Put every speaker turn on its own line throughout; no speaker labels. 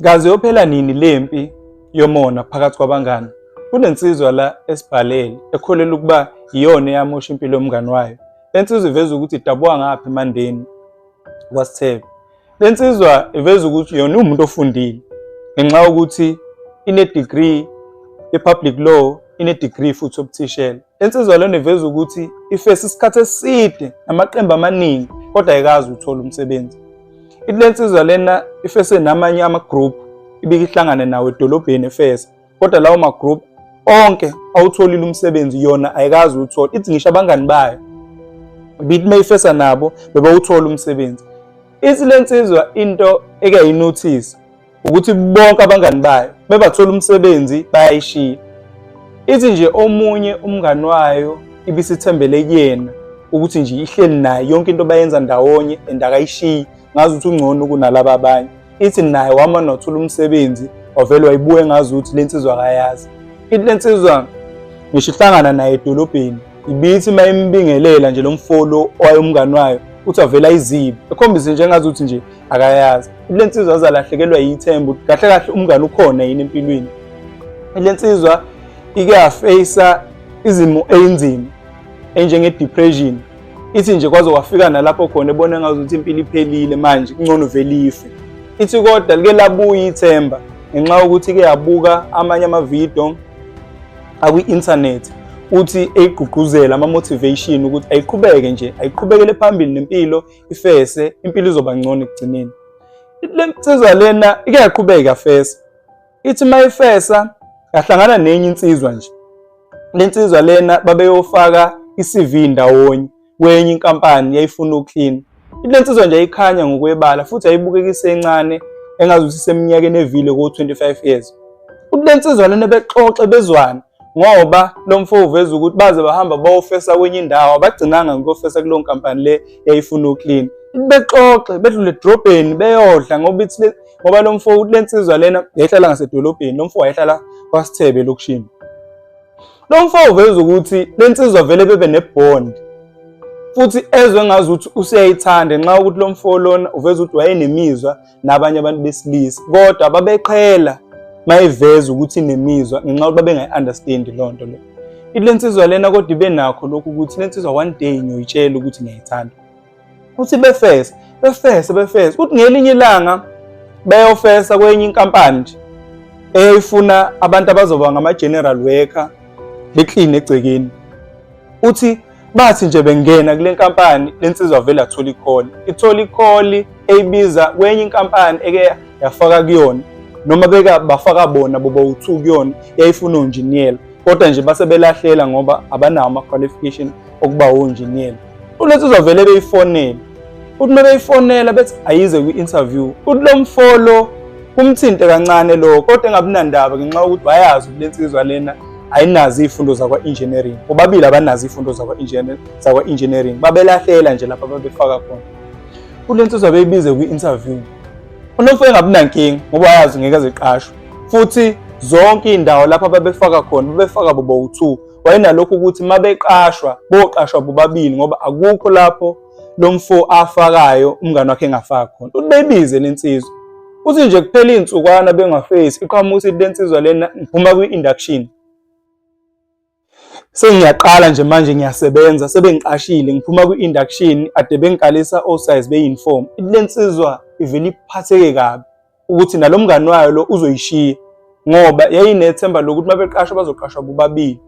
Kaze yophela nini lempi yomona phakathi kwabangani? Kunensizwa la esibhalele ekholelwa ukuba iyona eyamosha impilo yomngani wayo. Le nsizwa iveza ukuthi idabuka ngapha eMandeni kwaSithebe. Le nsizwa iveza ukuthi yona iwumuntu ofundile ngenxa yokuthi ine-degree ye-public law, ine-degree futhi yobuthishela. Le nsizwa lena iveza ukuthi ifese isikhathi eside namaqembu amaningi kodwa ayikazi ukuthola umsebenzi. Ithi le nsizwa lena ifese namanye ama-group ibike ihlangane nawo edolobheni efesa kodwa lawo ma-group onke awutholile umsebenzi yona ayikazi uwuthola. Ithi ngisho abangani bayo ibithi uma ifesa nabo bebawuthola umsebenzi. Ithi le nsizwa into eke yayinothisa ukuthi bonke abangani bayo bebathola umsebenzi bayayishiya. Ithi nje omunye umngani wayo ibisithembele kuyena ukuthi nje ihleli naye yonke into bayenza ndawonye and akayishiyi ngazi ukuthi ungcono kunalaba abanye. Ithi naye wamane wathola umsebenzi wavele wayibuka engazi ukuthi le nsizwa akayazi. Ithi le nsizwa ngisho ihlangana naye edolobheni ibithi uma imbingelela nje lo mfo lo owayemngani wayo uthi avele ayizibe ekhombise nje engazi ukuthi nje akayazi. Le nsizwa azalahlekelwa yithemba ukuthi kahle kahle umngani ukhona yini empilweni. Le nsizwa ike yafeyisa izimo eyinzima enjenge-depression. Ithi nje kwaze kwafika nalapho khona ebona engazuthi impilo iphelile manje kungcono vele ife. Ithi kodwa like labuya ithemba ngenxa yokuthi ike yabuka amanye amavidiyo akwi-inthanethi uthi eyigqugquzela ama-motivation ukuthi ayiqhubeke nje ayiqhubekele phambili nempilo ifese impilo izoba ngcono ekugcineni. Le nsizwa lena ike yaqhubeka yafesa. Ithi uma ifesa yahlangana nenye insizwa nje. Le nsizwa lena babeyofaka i-CV ndawonye kwenye inkampani yayifuna uklina. Ithi le nsizwa nje ayikhanya ngokwebala futhi ayibukeka isencane engazuthi iseminyakeni evile ko-25 years. Uthi le nsizwa lena bexoxe bezwana ngoba lo mfo uveza ukuthi baze bahamba bayofesa kwenye indawo abagcinanga ngokuyofesa kuleyo nkampani le yayifuna uklina. Bexoxe bedlule edrobheni beyodla ngoba ithi ngoba lo mfo uthi le nsizwa lena yayihlala ngasedolobheni lo mfo wayehlala kwaSithebe elokishini. Lo mfo uveza ukuthi le nsizwa vele bebe nebond futhi ezwe ngazi ukuthi useyayithanda nxa ukuthi lo mfo lona uveza ukuthi wayenemizwa nabanye abantu besilisa kodwa babeqhela mayiveza ukuthi inemizwa ngenxa yokuthi babengayi-understand loo nto le. Ithi le nsizwa lena kodwa ibe nakho lokhu ukuthi le nsizwa one day ngiyoyitshela ukuthi ngiyayithanda. Uthi befese befese befese uthi ngelinye ilanga beyofesa kwenye inkampani nje eyayifuna abantu abazoba ngama-general worker bekline egcekeni. Uthi bathi nje bengena kule nkampani le nsizwa vele yathola ikholi, ithola ikholi eyibiza kwenye inkampani eke yafaka kuyona noma beka bafaka bona boba u-two kuyona yayifuna onjiniyela kodwa nje base belahlela ngoba abanawo ama-qualification okuba wonjiniyela. Ulensizwa vele beyifonela, uthi uma beyifonela bethi ayize kwi-interview, uthi lo mfolo kumthinte kancane lo kodwa engabi nandaba ngenxa yokuthi wayazi ukuthi le nsizwa lena ayinazo iy'fundo zakwa-engineering. Bobabili abanazo iy'fundo zakwa-engineering, babelahlela nje lapha babefaka khona. Kule nsizwa beyibize kwi-interview, unomfo engabi nankinga ngoba wayazi ngeke aziqashwe futhi zonke iy'ndawo lapha babefaka khona babefaka bobowu-two. Wayenalokhu ukuthi uma beqashwa boqashwa bobabili ngoba akukho lapho lo mfo afakayo umngane wakhe engafaki khona. Uthi beyibize le nsizwa, uthi nje kuphela iy'nsukwana bengafesi iqhamuka ukuthi le nsizwa lena ngiphuma kwi-induction sengiyaqala nje manje ngiyasebenza sebengiqashile ngiphuma kwi-induction ade bengikalisa osize be-uniform. Ithi le nsizwa ivele iphatheke kabi ukuthi nalo mngani wayo lo uzoyishiya ngoba yayinethemba lokuthi uma beqashwa bazoqashwa bobabili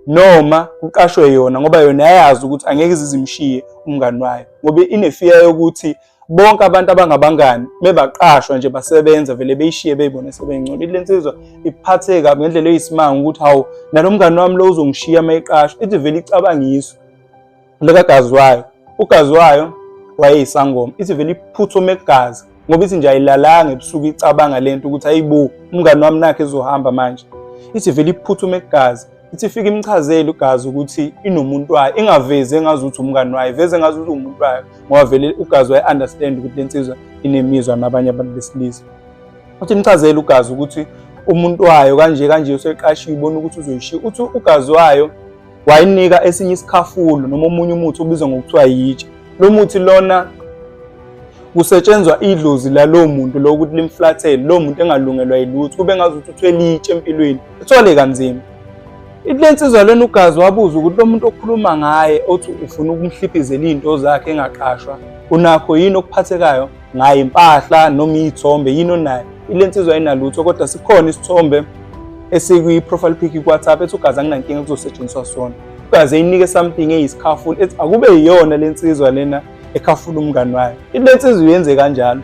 noma kuqashwe yona ngoba yona yayazi ukuthi angeke ize imshiye umngani wayo ngoba inefiya yokuthi bonke abantu abangabangani bebaqashwa nje basebenza vele beyishiye beyibone sebengcono. Ithi le nsizwa iphatheke kabi ngendlela eyisimanga ukuthi hawu nalo mngani wami lo uzongishiya uma eqashwa. Ithi vele icabangiswe likagazi wayo, ugazi wayo wayeyisangoma. Ithi vele iphuthume egazi ngoba ithi nje ayilalanga ebusuku icabanga lento ukuthi ayibo umngani wami nakhe ezohamba manje. Ithi vele iphuthume egazi, ithi ifike imchazele ugazi ukuthi inomuntu wayo, ingavezi engazuthi umngani wayo, iveze engazuthi umuntu wayo ngoba vele ugazi waye-understand ukuthi le nsizwa inemizwa nabanye abantu besilisa. Uthi imchazele ugazi ukuthi umuntu wayo kanje kanje useqashiwe ubona ukuthi uzoyishiya. Uthi ugazi wayo wayinika esinye isikhafulo noma omunye umuthi obizwa ngokuthiwa yitshe. Lo muthi lona Kusetshenzwa idlozi lalowo muntu lo ukuthi limflathele lowo muntu engalungelwa yilutho, kube ngazuthi uthwele itshe empilweni, ethwale kanzima. Ithi le nsizwa lena uGazi wabuza ukuthi lo muntu okhuluma ngaye othi ufuna ukumhliphizela iy'nto zakhe engaqashwa, unakho yini okuphathekayo ngaye, impahla noma iy'thombe, yini onayo? Ile nsizwa ayinalutho, kodwa sikhona isithombe esikwi-profile pic ku-WhatsApp ethi uGazi anginankinga kuzosetshenziswa sona. Ugazi eyinike something eyisikhafula ethi akube yiyona le nsizwa lena ekhafula umngani wayo. Ithi le nsizwa uyenze kanjalo.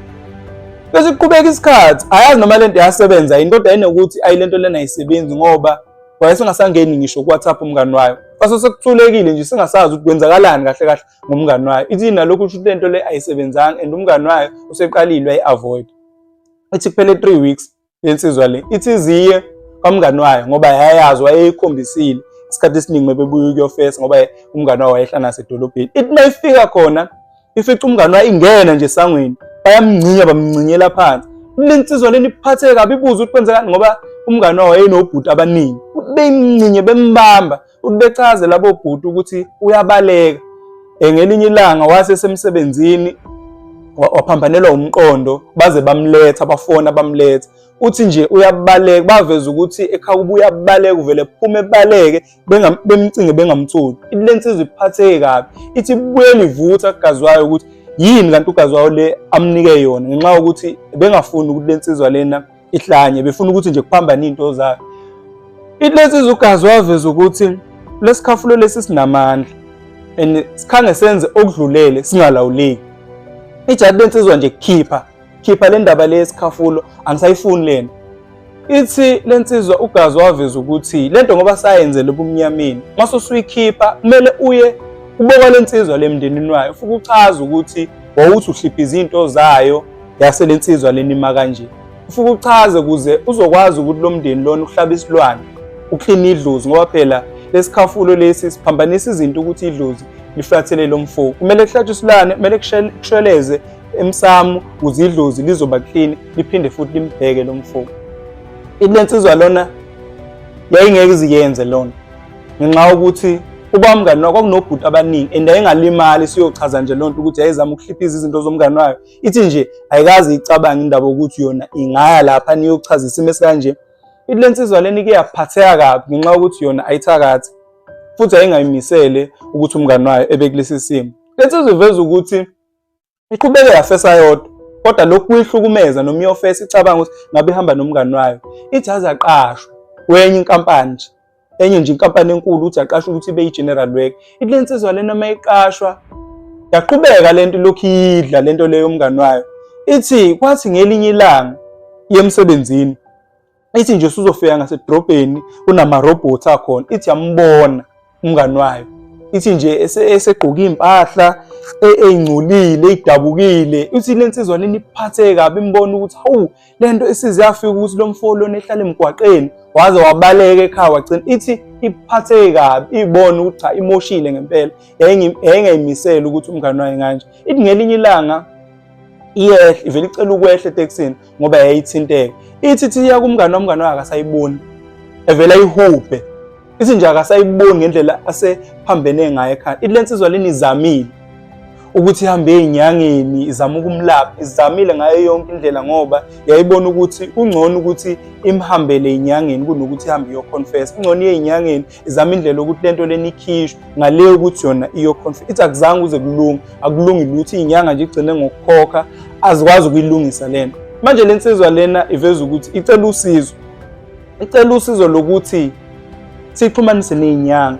Bese kuqhubeka isikhathi, ayazi noma lento yasebenza yini, kodwa ayinokuthi ayi lento lena ayisebenzi ngoba wayesengasangeni ngisho ku-WhatsApp umngani wayo. Kwase sekuthulekile nje singasazi ukuthi kwenzakalani kahle kahle ngomngani wayo. Ithi nalokhu kusho ukuthi lento le ayisebenzanga and umngani wayo useqalile wayi-avoid. Ithi kuphele 3 weeks lensizwa le ithi iziye kwamngani wayo ngoba yayazi wayeyikhombisile isikhathi esiningi mebebuya ukuyofesa ngoba umngani wayo wayehlala nasedolobheni. Ithi mayifika khona ifica umngani wayo ingena nje esangweni, bayamncinya bamncinyela phansi. Le nsizwa lena iphatheke kabi, ibuze ukuthi kwenzekani ngoba umngani wayo wayenobhuti abaningi, bemncinye bembamba uthi bechaze labo bhuti ukuthi uyabaleka. Ngelinye ilanga wasesemsebenzini waphambanelwa umqondo, baze bamletha, bafona bamletha. Uthi nje uyabaleka, baveza ukuthi ekhaya kubo uyabaleka, uvele phume ebaleke, bemcinge bengamtholi. Ithi le nsizwa iphatheke kabi, ithi ibuyele ivutha kugazi wayo ukuthi yini kanti ugazi wayo le amnike yona, ngenxa yokuthi bengafuni ukuthi le nsizwa lena ihlanye, befuna ukuthi nje kuphambane iy'nto zayo. Ithi le nsizwa ugazi waveza ukuthi lesikhafulo lesi sinamandla and sikhange senze okudlulele singalawuleki. Ijaji lensizwa nje khipha khipha le ndaba le yesikhafulo, angisayifuni lena. Ithi lensizwa ugazi waveza ukuthi lento ngoba sayenzele ebumnyameni, mase usuyikhipha kumele uye kuboka lensizwa lemndenini wayo, ufike uchaze ukuthi wawuthi uhliphiza izinto zayo yase lensizwa lenima kanje. Ufike uchaze ukuze uzokwazi ukuthi lo mndeni lona uhlaba isilwane, uklina idlozi, ngoba phela lesikhafulo lesi siphambanisa izinto ukuthi idlozi liflathele lo mfo. Kumele kuhlatshwe isilwane, kumele kushweleze emsamo ukuze idlozi lizoba clean liphinde futhi limbheke lo mfo. Ithi lensizwa lona yayingeke iziyenze lona ngenxa yokuthi uba umngani wakho kwakunobhuti abaningi and yayingalimali, siyochaza nje lonto ukuthi yayizama ukuhliphiza izinto zomngani wayo. Ithi nje ayikaze icabange indaba yokuthi yona ingaya lapha niyochaza isimo esikanje. Ithi lensizwa lena ike yaphatheka kabi ngenxa yokuthi yona ayithakathi futhi ayingayimisele ukuthi umngani wayo ebe kulesi simo. Lensizwa iveza ukuthi iqhubeke yafesa yodwa, kodwa lokhu kuyihlukumeza noma iyofesa icabanga ukuthi ngabe ihamba nomngani wayo. Ithi aze aqashwe kwenye inkampani nje, enye nje inkampani enkulu, ukuthi aqashwe ukuthi ibe i-general worker. Ithi le nsizwa lena uma iqashwa yaqhubeka lento lokhu iyidla lento leyo umngani wayo. Ithi kwathi ngelinye ilanga iye emsebenzini, ithi nje usuzofika ngasedrobheni kunamarobhothi akhona, ithi yambona umngani wayo, ithi nje esegqoke iy'mpahla ey'ngcolile ey'dabukile. Ithi le nsizwa lena iphatheke kabi, imbona ukuthi hawu le nto isize yafika ukuthi lo mfo lona ehlala emgwaqeni waze wabaleka ekhaya wagcina. Ithi iphatheke kabi, ibona ukuthi cha imoshile ngempela, yayingayimisele ukuthi umngani wayo kanje. Ithi ngelinye ilanga iyehla, ivele icela ukwehla etekisini ngoba yayithinteka. Ithi ithi iya kumngani womngani wayo akasayiboni, evele ayihubhe. Ithi nje akasayiboni ngendlela asephambene ngayo ekhaya. Ithi le nsizwa lena izamile ukuthi ihambe ey'nyangeni izama ukumlapha, izamile ngayo yonke indlela ngoba yayibona ukuthi kungcono ukuthi imhambele ey'nyangeni kunokuthi ihambe iyoconfess. Kungcono iye ey'nyangeni izame indlela yokuthi lento lena ikhishwe ngale yokuthi yona iyoconfess. Ithi akuzange kuze kulunge, akulungi lutho, iy'nyanga nje igcine ngokukhokha, azikwazi ukuyilungisa lento. Manje le nsizwa lena iveza ukuthi icela usizo, icela usizo lokuthi sixhumanise ney'nyanga,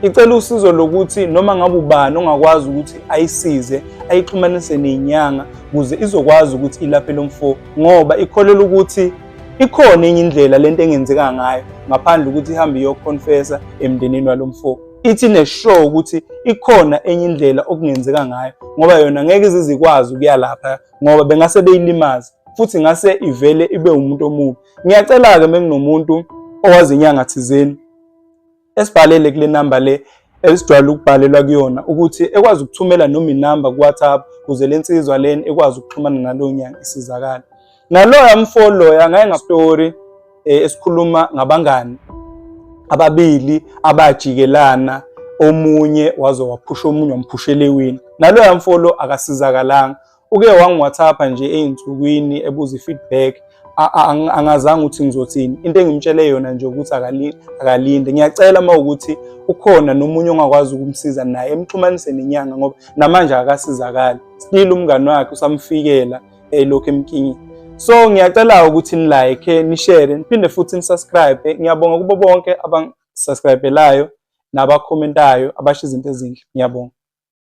icela usizo lokuthi noma ngabe ubani ongakwazi ukuthi ayisize ayixhumanise ney'nyanga ukuze izokwazi ukuthi ilaphe lo mfo, ngoba ikholelwa ukuthi ikhona enye indlela lento engenzeka ngayo ngaphandle ukuthi ihambe iyoconfessa emndenini walo mfo. Ithi ine-sure ukuthi ikhona enye indlela okungenzeka ngayo ngoba yona ngeke ize ikwazi ukuya lapha ngoba bengase beyilimaze futhi ngase ivele ibe umuntu omubi. Ngiyacela-ke menginomuntu owazi inyanga thizeni esibhalele kule namba le esijwayele ukubhalelwa kuyona ukuthi ekwazi ukuthumela noma inamba ku-WhatsApp ukuze le nsizwa lena ikwazi ukuxhumana nalowo nyanga isizakale. Naloya mfo loya ngake ngastory esikhuluma ngabangani ababili abajikelana, omunye waze waphusha omunye wamphushela ewini. Naloya mfo lo akasizakalanga. Uke wangi-WhatsApp nje ey'nsukwini ebuza i-feedback, angazange ukuthi ngizothini. Into engimtshele yona nje ukuthi akalinde. Ngiyacela uma ukuthi ukhona nomunye ongakwazi ukumsiza naye emxhumanise nenyanga ngoba namanje akasizakali. Still umngani wakhe usamfikela elokhu emkinyile. So ngiyacela ukuthi ni-like, ni-share, niphinde futhi ni-subscribe. Ngiyabonga kubo bonke abangi-subscribelayo nabakhomentayo abasho izinto ezinhle. Ngiyabonga.